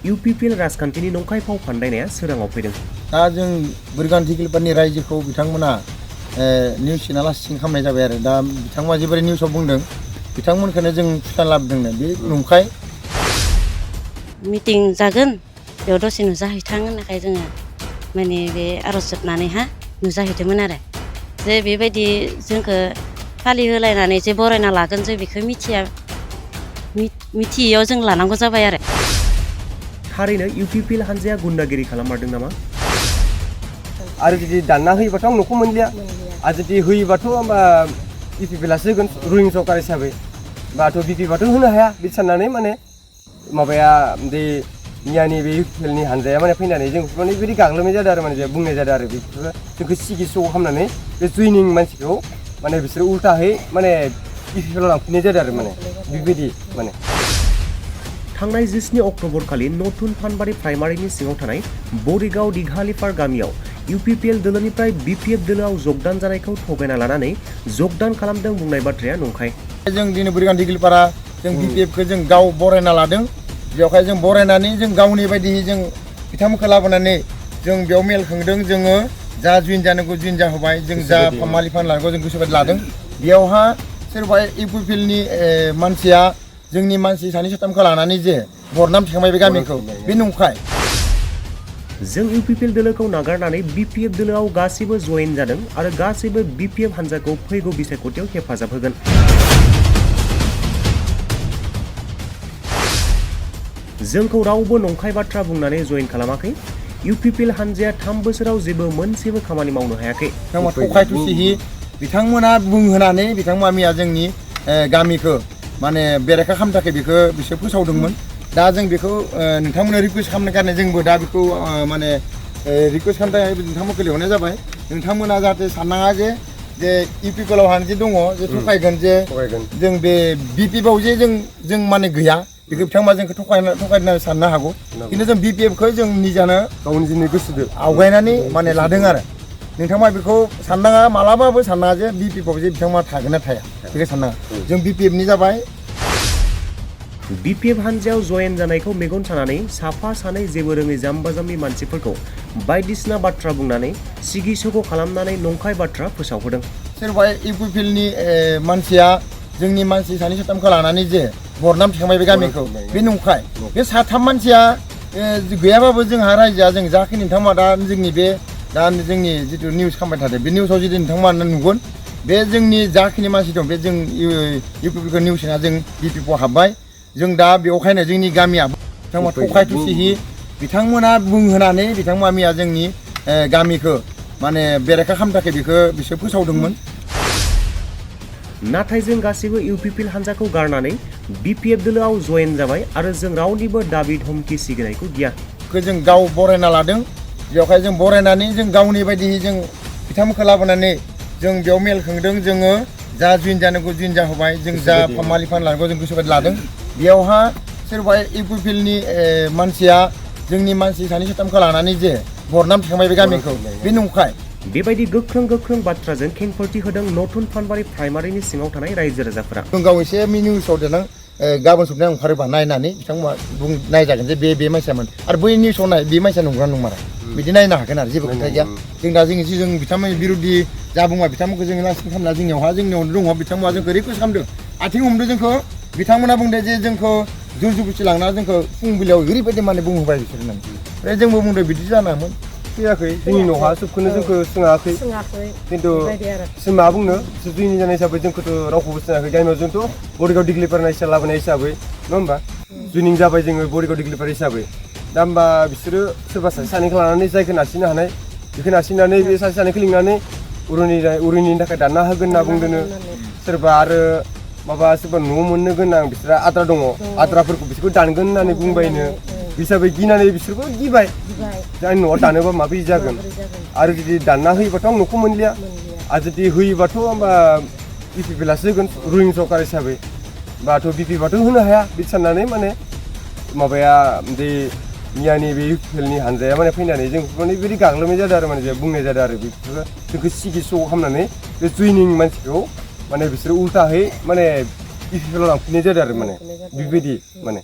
UPPL राजखान्थिनि नंखाय फाव फान्दायनाया सोराङाव फैदों। दा जों बोरगान दिगिलपारनि रायजोखौ बिथांमोना निउस चेनेला सिं खालामनाय जाबाय आरो दा बिथांमोना जेबोरै निउसाव बुंदों बिथांमोनखौनो जों सुथान लाबोदोंनो बे नंखाय। मिटिं जागोन बेयाव दसे नुजाहैथां होननायखाय जोङो माने बे आर'ज जोबनानैहा नुजाहैदोंमोन आरो जे बेबायदि जोंखौ फालिहोलायनानै जे बरायना लागोन जों बेखौ मिथियैयाव जों लानांगौ जाबाय आरो। थारैनो UPPL हान्जाया गुन्डागिरि खालाममारदों नामा? आरो जुदि दानना होयोबाथ' आं न'खौ मोनलिया आरो जुदि होयोबाथ' होमबा UPPLआसो होगोन रुलिं सरकार हिसाबै बाथ' BPबाथ' होनो हाया बिदि साननानै माने माबाया बे मियानि बे UPPLनि हान्जाया माने फैनानै जों माने बिदि गाग्लोबनाय जादों आरो माने बुंनाय जादों आरो बेफोरो जोंखौ सिगि सग खालामनानै बे जइनिं मानसिखौ माने बिसोरो उल्टाहै माने UPPLआव लांफिननाय जादों आरो माने बेबायदि माने। थांनाय 19 अक्ट'बर खालि नतुन फानबारि प्राइमारिनि सिङाव थानाय बरिगाव दिघालिपार गामियाव UPPL दोलोनिफ्राय BPF दोलोआव जगदान जानायखौ थगायना लानानै जगदान खालामदों बुंनाय बाथ्राया नंखाय। जों दिनै बोरगान दिगिलपारा जों BPFखौ जों गाव बरायना लादों बेवहाय जों बरायनानै जों गावनि बायदियै जों बिथांमोनखौ लाबोनानै जों बेयाव मेल खुंदों जोङो जा जुइन जानांगौ जुइन जाहोबाय जों जा फामालि फान लानांगौ जों गोसोबायदि लादों बेयावहा सोरबा UPPLनि मानसिया जोंनि मानसि सानै साथामखौ लानानै जे बरनाम थिखांबाय बे गामिखौ बे नंखाय। जों UPPL दोलोखौ नागारनानै BPF दोलोआव गासैबो जयेन जादों आरो गासैबो BPF हान्जाखौ फैगौ बिसायख'थियाव हेफाजाब होगोन। जोंखौ रावबो नंखाय बाथ्रा बुंनानै जयेन खालामाखै। UPPL हान्जाया 3 बोसोराव जेबो मोनसेबो खामानि मावनो हायाखै। थखाय थुसिहि बिथांमोना बुंहोनानै बिथांमोना मैया जोंनि गामिखौ माने बेरेखा खालामनो थाखाय बेखौ बिसोर फोसावदोंमोन। दा जों बेखौ नोंथांमोननो रिकुवेस्ट खालामनो गारनाय जोंबो दा बेखौ माने रिकुवेस्ट खालामनो थाखाय नोंथांमोनखौ लिंहरनाय जाबाय। नोंथांमोना जाहाथे साननाङा जे UPPLआव हानजा दङ जे थगायगोन जे जों बे BPFआव जे जों माने गैया बेखौ बिथांमोना जोंखौ थगायनो साननो हागौ खिन्थु जों BPFखौ जों निजानो गावनि जोंनि गोसोजों आवगायनानै माने लादों आरो नोंथांमोना बेखौ साननाङा मालाबाबो साननाङा जे BPFआव जे बिथांमोना थागोन ना थाया बेखौ साननाङा जों BPFनि जाबाय। BPF हान्जायाव जयेन जानायखौ मेगन सानानै साफा सानै जेबो रोङै जाम्बा जाम्बि मानसिफोरखौ बायदिसिना बाथ्रा बुंनानै सिगि सग' खालामनानै नंखाय बाथ्रा फोसावहोदों। सोरबा UPPLनि मानसिया जोंनि मानसि सानै साथामखौ लानानै जे बरनाम थिखांबाय बे गामिखौ बे नंखाय। बे साथाम मानसिया गैयाबाबो जोंहा रायजोआ जों जाखिनि नोंथांमोना दा जोंनि जिथु निउस खालामबाय थादों बे निउसाव जुदि नोंथांमोना नुगोन बे जोंनि जाखिनि मानसि दं बे जों UPPLखौ निउसना जों BPFआव हाबबाय जों दा बेवहायनो जोंनि गामिया बिथांमोना थखाय थुसिहि बिथांमोना बुंहोनानै बिथांमोना मैया जोंनि गामिखौ माने बेरेखा खालामनो थाखाय बेखौ बिसोर फोसावदोंमोन। नाथाय जों गासैबो UPPL हान्जाखौ गारनानै BPF दोलोआव जयेन जाबाय आरो जों रावनिबो दाबि धमकी सिगिनायखौ गिया। जों गाव बरायना लादों बेवहाय जों बरायनानै जों गावनि बायदियै जों बिथांमोनखौ लाबोनानै जों बेयाव मेल खुंदों जोङो जा जुइन जानांगौ जुइन जाहोबाय जों जा फामालि फान लानांगौ जों गोसोबायदि लादों बेयावहा सोरबा UPPLनि मानसिया जोंनि मानसि सानै साथामखौ लानानै जे बरनाम थिखांबाय बे गामिखौ बे नंखाय। बेबायदि गोख्रों बाथ्राजों खेंफोरथि होदों नतुन फानबारि प्राइमारिनि सिङाव थानाय रायजो राजाफोरा। जों गाव एसे निउसाव देनां गाबोन सबनाय ओंखारोबा नायनानै बिथांमोना नायजागोन जे बे मानसियामोन आरो बै निउसाव नाय बे मानसिया नंगौना नंमारा बिदि नायनो हागोन आरो जेबो खोथा गैया। जों दा जों बिथांमोननि बिरुदि जा बुङा बिथांमोनखौ जों लासिं खालामना जोंनियावनो दङ बिथांमोना जोंखौ रिकुवेस्ट खालामदों आथिं हमदों जोंखौ बिथांमोना बुंदों जे जोंखौ जुर जुबुथि लांना जोंखौ फुंबिलियाव ओरैबायदि माने बुंहोबाय बिसोर होननानै ओमफ्राय जोंबो बुंदों बिदि जानाङामोन फैयाखै जोंनि न'हा सोबखौनो जोंखौ सोङाखै खिन्थु जों मा बुंनो जुइन जानाय हिसाबै जोंखौथ' रावखौबो सोङाखै गामियाव जोंथ' बरिगाव दिग्लिपार लाबोनाय हिसाबै नङा होमबा जुइनिं जाबाय जोङो बरिगाव दिग्लिपार हिसाबै दा होमबा बिसोरो सोरबा सासे सानैखौ लानानै जायखौ नारसिननो हानाय बेखौ नारसिननानै बे सासे सानैखौ लिंनानै उरुनिनि थाखाय दानना होगोन होनना बुंदोंनो सोरबा आरो सोरबा न' मोननो गोनां बिसोरा आद्रा दङ आद्राफोरखौ बिसोरखौ दानगोन होननानै बुंबायनो हिसाबै गिनानै बिसोरबो गिबाय जाय न'आव दानोबा माबोरै जागोन आरो जुदि दानना होयोबाथ' आं न'खौ मोनलिया आरो जुदि होयोबाथ' होमबा UPPLआसो होगोन रुलिं सरकार हिसाबै बाथ' BPFआथ' होनो हाया बिदि साननानै माने माबाया बे मियानि बे UPPLनि हान्जाया माने फैनानै जों माने बिदि गाग्लोबनाय जादों आरो माने बुंनाय जादों आरो बेफोरो जोंखौ सिगि सग' खालामनानै बे जइनिं मानसिखौ माने बिसोरो उल्टाहै माने UPPLआव लांफिननाय जादों आरो माने बेबायदि माने